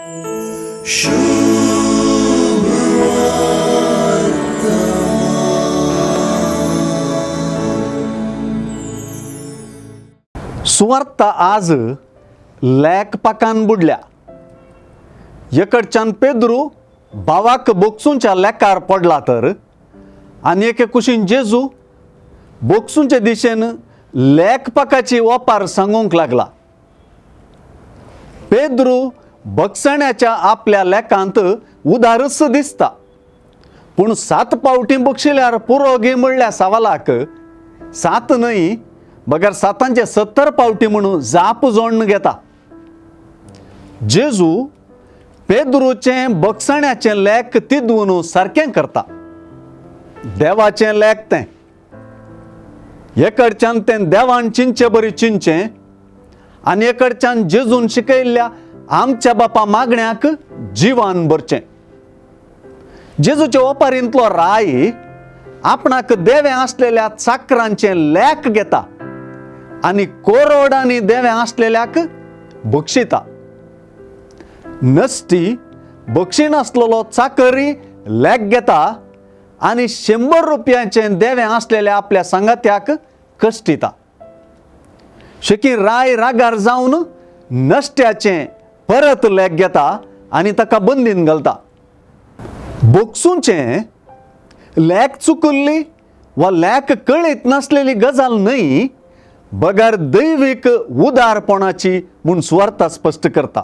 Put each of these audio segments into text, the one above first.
सुवार्ता आज लेखपाकान बुडल्या. एकडच्यान पेद्रू भावाक बोगसूंच्या लेकार पडला तर आनी एके कुशीन जेजू बोगसूंचे दिशेन लेखपाकाची ओपार सांगूंक लागला. पेद्रू बगसण्याच्या आपल्या लेखांत उदारच दिसता, पूण 7 पावटी बक्षिल्यार पुरो गे म्हणल्या सवालाक 7 न्हय बगर 7 70 पावटी म्हणून जाप जोडून घेता. जेजू पेद्रूचें बगसण्याचें लेख तिदून सारकें करता. देवाचें लेख तें, एकडच्यान तें देवान चिंचे बरी चिंचें आनी एकडच्यान जेजून शिकयल्ल्या आमच्या बापा मागण्याक जिवान भरचें. जेजूच्या ओपारींतलो राय आपणाक देवें आसलेल्या चाकरांचें लेख घेता आनी कोरोडांनी देवें आसलेल्याक बक्षिता. नस्ती बक्षिनासलेलो चाकरी लेख घेता आनी 100 रुपयांचें देवें आसलेल्या आपल्या सांगात्याक कश्टिता. शेकी राय रागार जावन नश्ट्याचें परत लेख घेता आनी ताका बंदीन घालता. बोगसूंचें लेख चुकल्ली वा लेख कळीत नासलेली गजाल न्हय, बगर दैवीक उदारपणाची म्हूण सुवार्ता स्पश्ट करता.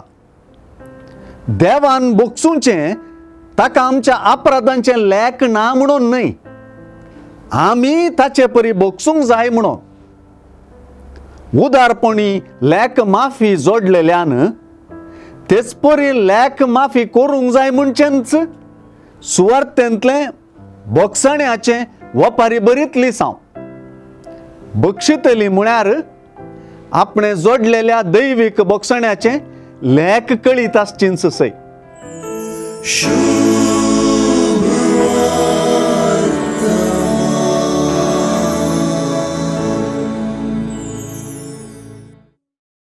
देवान बोगसूंचें ताका आमच्या अपराधांचें लेख ना म्हणून न्हय, आमी ताचे परी बोगसूंक जाय म्हणून. उदारपणी लेख माफी जोडलेल्यान तेच परी लेख माफी करूंक जाय म्हणचेंच सुवार्थेंतलें बोगसण्याचें वपारी बरीतली साव. बक्षितली म्हळ्यार आपणें जोडलेल्या दैवीक बोगसण्याचें लेख कळीत आसचींच सय.